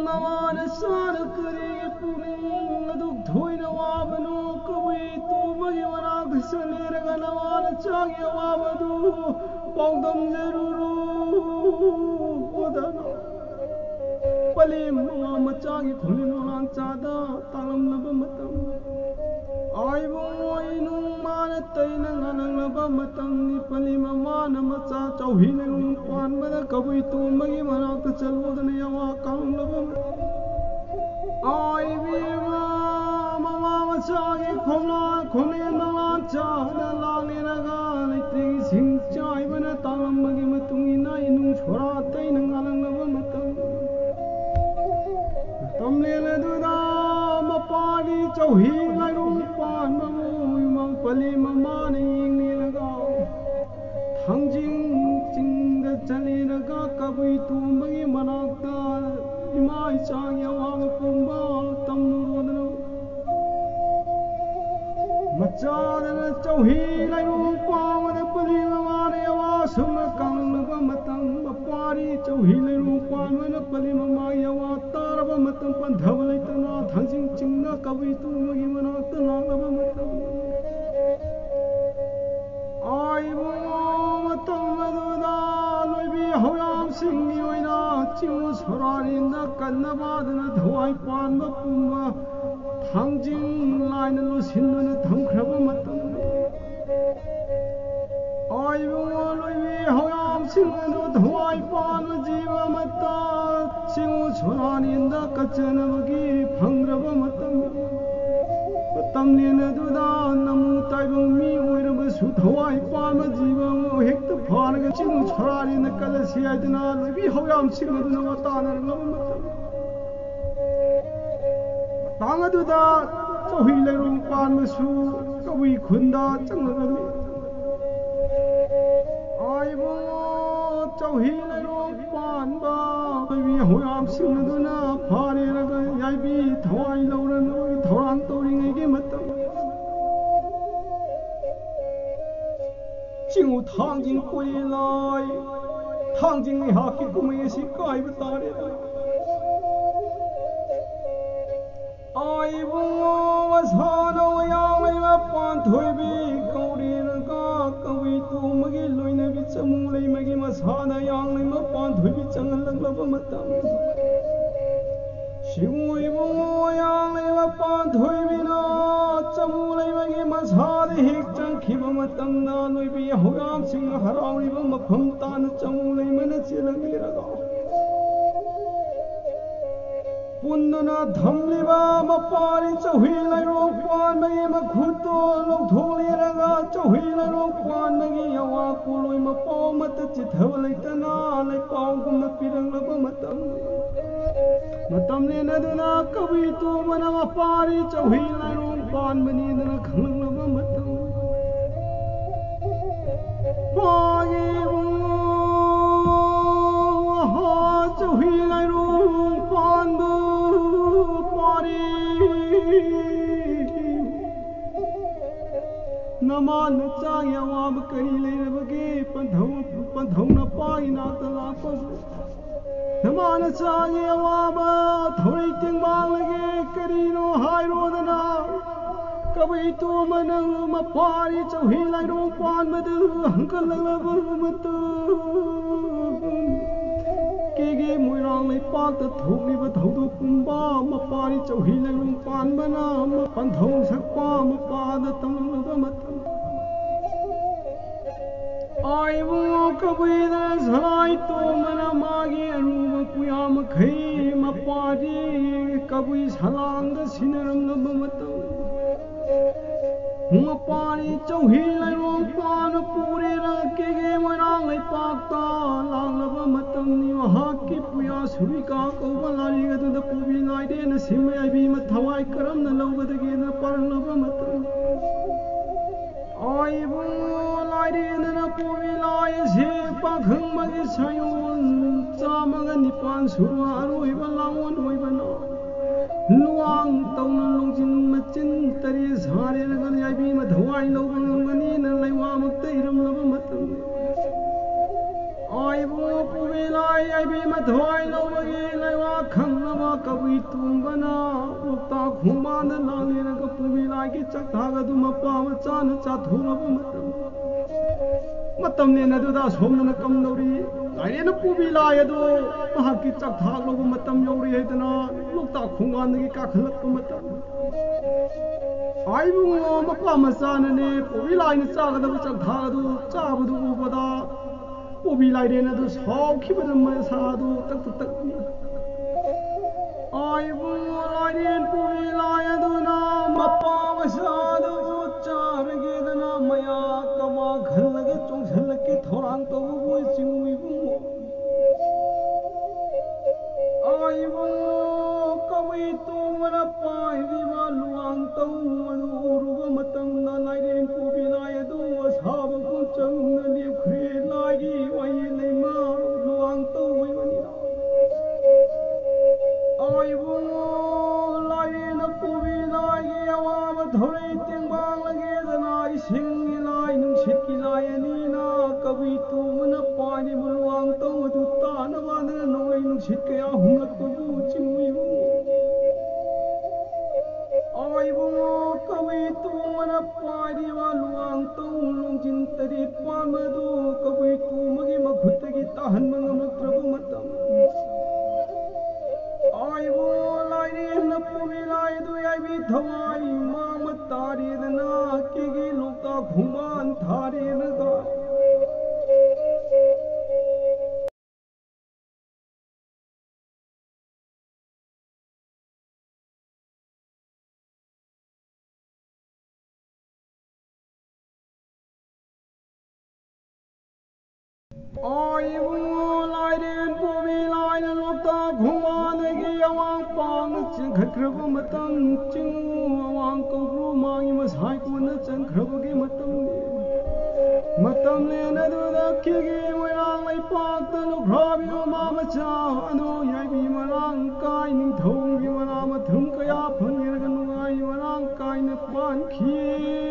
ꯅꯋꯥꯅ ꯆꯥꯅ ꯀꯔꯤꯒꯤ ꯄꯨꯛꯅꯤꯡ ꯑꯗꯨꯛ ꯊꯣꯏꯅ ꯋꯥꯕꯅꯣ? ꯀꯕꯨꯏ ꯇꯣꯝꯕꯒꯤ ꯃꯅꯥꯛꯇ ꯆꯠꯂꯦꯔꯒ ꯅꯋꯥꯅ ꯆꯥꯒꯤ ꯑꯋꯥꯕꯗꯨ ꯄꯥꯎꯗꯝꯖꯔꯨꯔꯣꯗꯅ꯫ ꯄꯂꯦꯝ ꯃꯃꯥ ꯃꯆꯥꯒꯤ ꯈꯣꯟꯖꯦꯜ ꯃꯉꯥꯟ ꯆꯥꯗ ꯇꯥꯂꯝꯂꯕ ꯃꯇꯝ, ꯑꯥ, ꯏꯕꯨꯡꯉꯣ, ꯏꯅꯨꯡ ꯃꯥꯅ ꯇꯩꯅ ꯉꯥꯅꯪꯂꯕ ꯃꯇꯝꯅꯤ꯫ ꯄꯂꯤ ꯃꯃꯥꯅ ꯃꯆꯥ ꯆꯧꯍꯤ ꯂꯩꯔꯨꯝ ꯄꯥꯟꯕꯗ ꯀꯕꯨꯏ ꯇꯣꯝꯕꯒꯤ ꯃꯅꯥꯛꯇ ꯆꯠꯂꯨꯗꯅ ꯌꯥꯋꯥ ꯀꯥꯡꯂꯕ ꯃꯇꯝ꯫ ꯑꯥ, ꯏꯕꯦꯝꯃ, ꯃꯃꯥ ꯃꯆꯥꯒꯤ ꯈꯣꯝꯂꯥ ꯈꯣꯝꯂꯦꯟ ꯃꯉꯥꯟ ꯆꯥꯗ ꯂꯥꯛꯂꯦꯔꯒ ꯂꯩꯇ꯭ꯔꯤꯁꯤꯡ ꯆꯥꯏꯕꯅ ꯇꯥꯡꯂꯝꯕꯒꯤ ꯃꯇꯨꯡ ꯏꯟꯅ ꯏꯅꯨꯡ ꯁꯣꯔꯥ ꯇꯩꯅ ꯉꯥꯅꯪꯂꯕ ꯃꯇꯝ꯫ ꯃꯇꯝ ꯂꯦꯟ ꯑꯗꯨꯗ ꯃꯄꯥꯔꯤ ꯆꯧꯍꯤ ꯂꯥꯏꯔꯨꯝ ꯄꯥꯟꯕꯕꯨ ꯏꯃꯥ ꯄꯂꯤ ꯃꯃꯥꯅ ꯌꯦꯡꯂꯦꯔꯒ ꯊꯥꯡꯖꯤꯡ ꯆꯤꯡꯗ ꯆꯠꯂꯦꯔꯒ ꯀꯕꯨꯏ ꯇꯣꯝꯕꯒꯤ ꯃꯅꯥꯛꯇ ꯏꯃꯥ ꯏꯆꯥꯒꯤ ꯑꯋꯥꯕ ꯄꯨꯝꯕ ꯇꯝꯂꯨꯔꯣꯗꯅ꯫ ꯃꯆꯥꯗꯅ ꯆꯧꯍꯤ ꯂꯩꯔꯨ ꯄꯥꯕꯗ ꯄꯨꯂꯤ ꯃꯃꯥꯅ ꯌꯥꯋꯥ ꯁꯨꯝꯅ ꯀꯪꯂꯕ ꯃꯇꯝ, ꯃꯄꯥꯔꯤ ꯆꯧꯍꯤ ꯂꯩꯔꯨ ꯄꯥꯟꯕꯅ ꯄꯨꯂꯤ ꯃꯃꯥ ꯌꯥꯋꯥ ꯇꯥꯔꯕ ꯃꯇꯝ, ꯄꯟꯊꯕ ꯂꯩꯇꯅ ꯊꯥꯡꯖꯤꯡ ꯆꯤꯡꯅ ꯀꯕꯨꯏ ꯇꯣꯝꯕꯒꯤ ꯃꯅꯥꯛꯇ ꯂꯥꯛꯂꯕ ꯃꯇꯝ꯫ ꯑꯥ, ꯏꯕꯨꯡꯉꯣ, ꯃꯇꯝ ꯑꯗꯨꯗ ꯂꯣꯏꯕꯤ ꯍꯧꯌꯥꯝꯁꯤꯡꯒꯤ ꯑꯣꯏꯅ ꯆꯤꯡ ꯁꯣꯔꯥꯔꯤꯅ ꯀꯟꯅꯕ ꯑꯗꯨꯅ ꯊꯋꯥꯏ ꯄꯥꯟꯕ ꯄꯨꯝꯕ ꯊꯥꯡꯖꯤꯡ ꯂꯥꯏꯅ ꯂꯣꯠꯁꯤꯟꯗꯨꯅ ꯊꯝꯈ꯭ꯔꯕ ꯃꯇꯝ꯫ ꯑꯥ, ꯏꯕꯨꯡꯉꯣ, ꯂꯣꯏꯕꯤ ꯍꯧꯌꯥꯝ ꯊꯋꯥꯏ ꯄꯥꯟꯕ ꯖꯤꯕ ꯑꯃꯠꯇ ꯆꯤꯡꯉꯨ ꯁꯣꯔꯥꯅꯦꯟꯗ ꯀꯠꯆꯅꯕꯒꯤ ꯐꯪꯗ꯭ꯔꯕ ꯃꯇꯝ, ꯃꯇꯝ ꯂꯦꯟ ꯑꯗꯨꯗ ꯅꯃꯨ ꯇꯥꯏꯕꯪ ꯃꯤ ꯑꯣꯏꯔꯕꯁꯨ ꯊꯋꯥꯏ ꯄꯥꯟꯕ ꯖꯤꯕ ꯑꯃ ꯍꯦꯛꯇ ꯐꯥꯔꯒ ꯆꯤꯡꯉꯨ ꯁꯣꯔꯥꯅꯦꯟꯗ ꯀꯠꯂꯁꯤ ꯍꯥꯏꯗꯨꯅ ꯂꯣꯏꯕꯤ ꯍꯧꯌꯥꯝꯁꯤꯡ ꯑꯗꯨꯅ ꯋꯥꯇꯥꯅꯔꯛꯂꯕ ꯃꯇꯝ, ꯃꯇꯥꯡ ꯑꯗꯨꯗ ꯆꯧꯍꯤ ꯂꯩꯔꯣꯡ ꯄꯥꯟꯕꯁꯨ ꯀꯕꯨꯏ ꯈꯨꯟꯗ ꯆꯪꯂꯛꯂꯝꯃꯤ꯫ ꯑꯥ ꯏꯕꯨꯡꯉꯣ, ꯆꯧꯍꯤ ꯂꯩꯔꯣꯡ ꯄꯥꯟꯕ ꯀꯕꯨꯏ ꯍꯧꯌꯥꯝꯁꯤꯡ ꯑꯗꯨꯅ ꯐꯥꯔꯦꯔꯒ ꯌꯥꯏꯕꯤ ꯊꯋꯥꯏ ꯂꯧꯔꯅꯕꯒꯤ ꯊꯧꯔꯥꯡ ꯇꯧꯔꯤꯉꯩꯒꯤ ꯃꯇꯝ, ꯆꯤꯡꯉꯨ ꯊꯥꯡꯖꯤꯡ ꯀꯣꯏꯂꯥꯏ, ꯊꯥꯡꯖꯤꯡ ꯑꯩꯍꯥꯛꯀꯤ ꯀꯨꯝꯍꯩ ꯑꯁꯤ ꯀꯥꯏꯕ ꯇꯥꯔꯦ꯫ ꯑꯥ ꯏꯕꯨꯡꯉꯣ, ꯃꯁꯥꯅ ꯃꯌꯥꯡꯂꯩꯃ ꯄꯥꯟꯊꯣꯏꯕꯤ ꯀꯧꯔꯦꯔꯒ ꯀꯕꯨꯏ ꯇꯣꯝꯕꯒꯤ ꯂꯣꯏꯅꯕꯤ ꯆꯃꯨ ꯂꯩꯃꯒꯤ ꯃꯁꯥꯗ ꯌꯥꯡꯂꯩꯃ ꯄꯥꯟꯊꯣꯏꯕꯤ ꯆꯪꯍꯜꯂꯛꯂꯕ ꯃꯇꯝ, ꯁꯤꯡꯉꯨ ꯏꯕꯨꯡꯉꯣ, ꯌꯥꯡꯂꯩꯃ ꯄꯥꯟꯊꯣꯏꯕꯤꯅ ꯆꯃꯨ ꯂꯩꯃꯒꯤ ꯃꯁꯥꯗ ꯍꯦꯛ ꯆꯪꯈꯤꯕ ꯃꯇꯝꯗ ꯂꯣꯏꯕꯤ ꯍꯧꯌꯥꯝꯁꯤꯡꯅ ꯍꯔꯥꯎꯔꯤꯕ ꯃꯐꯝ ꯇꯥꯅ ꯆꯃꯨ ꯂꯩꯃꯅ ꯆꯦꯜꯂꯛꯂꯤꯔꯒ ꯄꯨꯟꯗꯨꯅ ꯊꯝꯂꯤꯕ ꯃꯄꯥꯔꯤ ꯆꯧꯍꯤ ꯂꯩꯔꯣꯡ ꯄꯥꯟꯕꯒꯤ ꯃꯈꯨꯠꯇꯣ ꯂꯧꯊꯣꯛꯂꯤꯔꯒ ꯆꯧꯍꯤ ꯂꯩꯔꯣꯡ ꯄꯥꯟꯕꯒꯤ ꯑꯋꯥ ꯄꯣꯠꯂꯣꯏ ꯃꯄꯥꯎ ꯑꯃꯠꯇ ꯆꯤꯊꯕ ꯂꯩꯇꯅ ꯂꯩꯄꯥꯎꯒꯨꯝꯅ ꯄꯤꯔꯛꯂꯕ ꯃꯇꯝ, ꯃꯇꯝ ꯂꯦꯟꯅꯗꯨꯅ ꯀꯕꯨꯏ ꯇꯣꯝꯕꯅ ꯃꯄꯥꯔꯤ ꯆꯧꯍꯤ ꯂꯩꯔꯣꯡ ꯄꯥꯟꯕꯅꯤꯗꯅ ꯈꯪꯂꯛꯂꯕ ꯃꯇꯝ, ꯄꯥꯒꯤ ꯏꯕꯨꯡꯉꯣ, ꯆꯧꯍꯤ ꯂꯩꯔꯣꯡ ꯄꯥꯟꯕ ꯄꯥꯔꯤ, ꯅꯃꯥ ꯅꯆꯥꯒꯤ ꯑꯋꯥꯕ ꯀꯔꯤ ꯂꯩꯔꯕꯒꯦ? ꯄꯟꯊꯧ, ꯄꯟꯊꯧ ꯅꯄꯥꯒꯤ ꯅꯥꯛꯇ ꯂꯥꯛꯄꯕꯨ ꯅꯃꯥ ꯅꯆꯥꯒꯤ ꯑꯋꯥꯕ ꯊꯧꯔꯤ ꯇꯦꯡꯕꯥꯡꯂꯒꯦ ꯀꯔꯤꯅꯣ ꯍꯥꯏꯔꯣꯗꯅ? ꯀꯕꯨꯏ ꯇꯣꯝꯕ ꯅꯪ ꯃꯄꯥꯔꯤ ꯆꯧꯍꯤ ꯂꯩꯔꯣꯡ ꯄꯥꯟꯕꯗꯨ ꯍꯪꯀꯠꯂꯛꯂꯕ ꯃꯇꯝ, ꯀꯦꯒꯦ ꯃꯣꯏꯔꯥꯡ ꯂꯩꯄꯥꯛꯇ ꯊꯣꯛꯂꯤꯕ ꯊꯧꯗꯣꯛ ꯄꯨꯝꯕ ꯃꯄꯥꯔꯤ ꯆꯧꯍꯤ ꯂꯩꯔꯣꯡ ꯄꯥꯟꯕꯅ ꯄꯟꯊꯧ ꯁꯛꯄ ꯃꯄꯥꯗ ꯇꯝꯂꯕ ꯃꯇꯝ, ꯏꯕꯨꯡꯉꯣ ꯀꯕꯨꯏꯗ ꯁꯂꯥꯏ ꯇꯣꯝꯕꯅ ꯃꯥꯒꯤ ꯑꯔꯨꯕ ꯄꯨꯌꯥ ꯃꯈꯩ ꯃꯄꯥꯗꯤ ꯀꯕꯨꯏ ꯁꯂꯥꯡꯗ ꯁꯤꯟꯅꯔꯝꯂꯕ ꯃꯇꯝ, ꯃꯄꯥꯅꯤ ꯆꯧꯍꯤ ꯂꯩꯔꯣꯡ ꯄꯥꯅ ꯄꯨꯔꯦꯅ ꯀꯦꯒꯦ ꯃꯣꯏꯔꯥꯡ ꯂꯩꯄꯥꯛꯇ ꯂꯥꯛꯂꯕ ꯃꯇꯝꯅꯤ꯫ ꯃꯍꯥꯛꯀꯤ ꯄꯨꯌꯥ ꯁꯨꯔꯤꯀꯥ ꯀꯧꯕ ꯂꯥꯏꯔꯤꯛ ꯑꯗꯨꯗ ꯄꯨꯕꯤ ꯂꯥꯏꯔꯦꯟꯅ ꯁꯤꯃ ꯌꯥꯏꯕꯤ ꯃꯊꯧꯋꯥꯏ ꯀꯔꯝꯅ ꯂꯧꯒꯗꯒꯦꯅ ꯄꯥꯔꯛꯂꯕ ꯃꯇꯝ, ꯏꯕꯨꯡꯉꯣ ꯂꯥꯏꯔꯦꯟꯅ ꯄꯨꯕꯤ ꯂꯥꯏ ꯑꯁꯤ ꯄꯥꯈꯪꯕꯒꯤ ꯁꯥꯌꯣꯟ ꯆꯥꯝꯃꯒ ꯅꯤꯄꯥꯟ ꯁꯨꯕ ꯑꯔꯣꯏꯕ ꯂꯥꯡꯑꯣꯟ ꯑꯣꯏꯕꯅ ꯂꯨꯋꯥꯡ ꯇꯧꯅ ꯂꯣꯡꯖꯤꯟ ꯃꯆꯤꯟ ꯇꯔꯦꯠ ꯁꯥꯔꯦꯔꯒ ꯌꯥꯏꯕꯤ ꯃꯊꯧꯋꯥꯏ ꯂꯧꯕ ꯉꯝꯒꯅꯤꯅ ꯂꯩꯋꯥꯃꯛꯇ ꯏꯔꯝꯂꯕ ꯃꯇꯝꯅꯤ꯫ ꯏꯕꯨꯡꯉꯣ ꯄꯨꯕꯤ ꯂꯥꯏ ꯌꯥꯏꯕꯤ ꯃꯊꯧꯋꯥꯏ ꯂꯧꯕꯒꯤ ꯂꯩꯋꯥ ꯈꯪꯅꯕ ꯀꯕꯨꯏ ꯇꯣꯝꯕꯅ ꯂꯣꯛꯇꯥꯛ ꯈꯣꯡꯕꯥꯟꯗ ꯂꯥꯛꯂꯦꯔꯒ ꯄꯨꯕꯤ ꯂꯥꯏꯒꯤ ꯆꯥꯛꯊꯥꯛ ꯑꯗꯨ ꯃꯄꯥ ꯃꯆꯥꯅ ꯆꯥꯊꯣꯛꯂꯕ ꯃꯇꯝ, ꯃꯇꯝꯅꯦꯅ ꯑꯗꯨꯗ ꯑꯁꯣꯝꯗꯅ ꯀꯝꯗꯧꯔꯤ? ꯂꯥꯏꯔꯦꯟꯅ ꯄꯨꯕꯤ ꯂꯥꯏ ꯑꯗꯨ ꯃꯍꯥꯛꯀꯤ ꯆꯥꯛꯊꯥꯛ ꯂꯧꯕ ꯃꯇꯝ ꯌꯧꯔꯦ ꯍꯥꯏꯗꯅ ꯂꯣꯛꯇꯥꯛ ꯈꯣꯡꯕꯥꯟꯗꯒꯤ ꯀꯥꯈꯠꯂꯛꯄ ꯃꯇꯝ, ꯏꯕꯨꯡꯉꯣ ꯃꯄꯥ ꯃꯆꯥꯅꯅꯦ ꯄꯨꯕꯤ ꯂꯥꯏꯅ ꯆꯥꯒꯗꯕ ꯆꯥꯛꯊꯥꯛ ꯑꯗꯨ ꯆꯥꯕꯗꯨ ꯎꯕꯗ ꯄꯨꯕꯤ ꯂꯥꯏꯔꯦꯟ ꯑꯗꯨ ꯁꯥꯎꯈꯤꯕꯗ ꯃꯁꯥꯗꯨ ꯇꯛ ꯇꯛ ꯇꯛꯅꯤ꯫ ꯏꯕꯨꯡꯉꯣ ꯂꯥꯏꯔꯦꯟ ꯄꯨꯕꯤ ꯂꯥꯏ ꯑꯗꯨꯅ ꯃꯄꯥ ꯃꯆꯥꯗꯨꯕꯨ ꯆꯥꯔꯒꯦꯗꯅ ꯃꯌꯥ ꯀꯃꯥ ꯈꯜꯂꯒ ꯆꯣꯡꯁꯤꯜꯂꯛꯀꯦ ꯊꯧꯔꯥꯡ ꯇꯧꯕꯕꯨ ꯆꯤꯡꯉꯨ ꯏꯕꯨꯡꯉꯣ꯫ ꯏꯕꯨꯡꯉꯣ ꯀꯕꯨꯏ ꯇꯣꯝꯕꯅ ꯄꯥꯏꯔꯤꯕ ꯂꯨꯋꯥꯡ ꯇꯧ ꯑꯗꯨ ꯎꯔꯨꯕ ꯃꯇꯝꯗ ꯂꯥꯏꯔꯦꯟ ꯄꯨꯕꯤ ꯂꯥꯏ ꯑꯗꯨ ꯑꯁꯥꯕ ꯈꯣꯡꯆꯪꯅ ꯂꯦꯞꯈ꯭ꯔꯦ꯫ ꯂꯥꯏꯒꯤ ꯋꯥꯌꯦꯜ ꯂꯩꯃ ꯂꯨꯋꯥꯡ ꯇꯧ ꯑꯣꯏꯕꯅꯤꯅ꯫ ꯏꯕꯨꯡꯉꯣ ꯂꯥꯏꯔꯦꯟ ꯄꯨꯕꯤ ꯂꯥꯏꯒꯤ ꯑꯋꯥꯕ ꯊꯧꯔꯤ ꯇꯦꯡꯕꯥꯡ ꯂꯪꯒꯦꯗꯅ ꯏꯁꯤꯡꯒꯤ ꯂꯥꯏ ꯅꯨꯡꯁꯤꯠꯀꯤ ꯂꯥꯏ ꯑꯅꯤꯅ ꯀꯕꯨꯏ ꯇꯣꯝꯕꯅ ꯄꯥꯏꯔꯤꯕ ꯂꯨꯋꯥꯡ ꯇꯧ ꯑꯗꯨ ꯇꯥꯅꯕ ꯅꯣꯡꯂꯩ ꯅꯨꯡꯁꯤꯠ ꯀꯌꯥ ꯍꯨꯝꯂꯛꯄꯕꯨ ꯆꯤꯡꯉꯨ ꯏꯕꯨꯡꯉꯣ꯫ ꯏꯕꯨꯡꯉꯣ ꯀꯕꯨꯏ ꯇꯣꯝꯕꯅ ꯄꯥꯏꯔꯤꯕ ꯂꯨꯋꯥꯡ ꯇꯧ ꯂꯣꯡꯖꯤꯟ ꯇꯔꯦꯠ ꯄꯥꯟꯕꯗꯨ ꯀꯕꯨꯏ ꯇꯣꯝꯕꯒꯤ ꯃꯈꯨꯠꯇꯒꯤ ꯇꯥꯍꯟꯕ ꯉꯝꯂꯛꯇ꯭ꯔꯕ ꯃꯇꯝ, ꯏꯕꯨꯡꯉꯣ ꯂꯥꯏꯔꯦꯟꯅ ꯄꯨꯕꯤ ꯂꯥꯏꯗꯨ ꯌꯥꯏꯕꯤ ꯊꯋꯥꯏ ꯃꯥꯡꯕ ꯇꯥꯔꯦꯗꯅ ꯀꯦꯒꯤ ꯂꯣꯛꯇꯥꯛ ꯈꯣꯡꯕꯥꯟ ꯊꯥꯔꯦꯅꯒ ꯑꯣ ꯏꯕꯨꯡꯉꯣ, ꯂꯥꯏꯔꯦꯟ ꯄꯣꯕꯤ ꯂꯥꯏꯅ ꯂꯣꯛꯇꯥꯛ ꯈꯣꯡꯕꯥꯟꯗꯒꯤ ꯑꯋꯥꯡ ꯄꯥꯡꯅ ꯆꯦꯟꯈꯠꯈ꯭ꯔꯕ ꯃꯇꯝ, ꯆꯤꯡ ꯑꯋꯥꯡ ꯀꯧꯕ꯭ꯔꯨ ꯃꯥꯒꯤ ꯃꯁꯥꯏ ꯀꯣꯟꯅ ꯆꯪꯈ꯭ꯔꯕꯒꯤ ꯃꯇꯝꯅꯤ꯫ ꯃꯇꯝ ꯂꯦꯟ ꯑꯗꯨꯗ ꯀꯦꯒꯦ ꯃꯣꯏꯔꯥꯡ ꯂꯩꯄꯥꯛꯇ ꯂꯨꯈ꯭ꯔꯥꯕꯤ ꯃꯃꯥ ꯃꯆꯥ ꯑꯗꯣ ꯌꯥꯏꯕꯤ ꯃꯔꯥꯡ ꯀꯥꯏ, ꯅꯤꯡꯊꯧꯒꯤ ꯃꯅꯥ ꯃꯊꯨꯝ ꯀꯌꯥ ꯐꯪꯂꯒ ꯅꯨꯡꯉꯥꯏ ꯃꯔꯥꯡ ꯀꯥꯏꯅ ꯄꯥꯟꯈꯤ꯫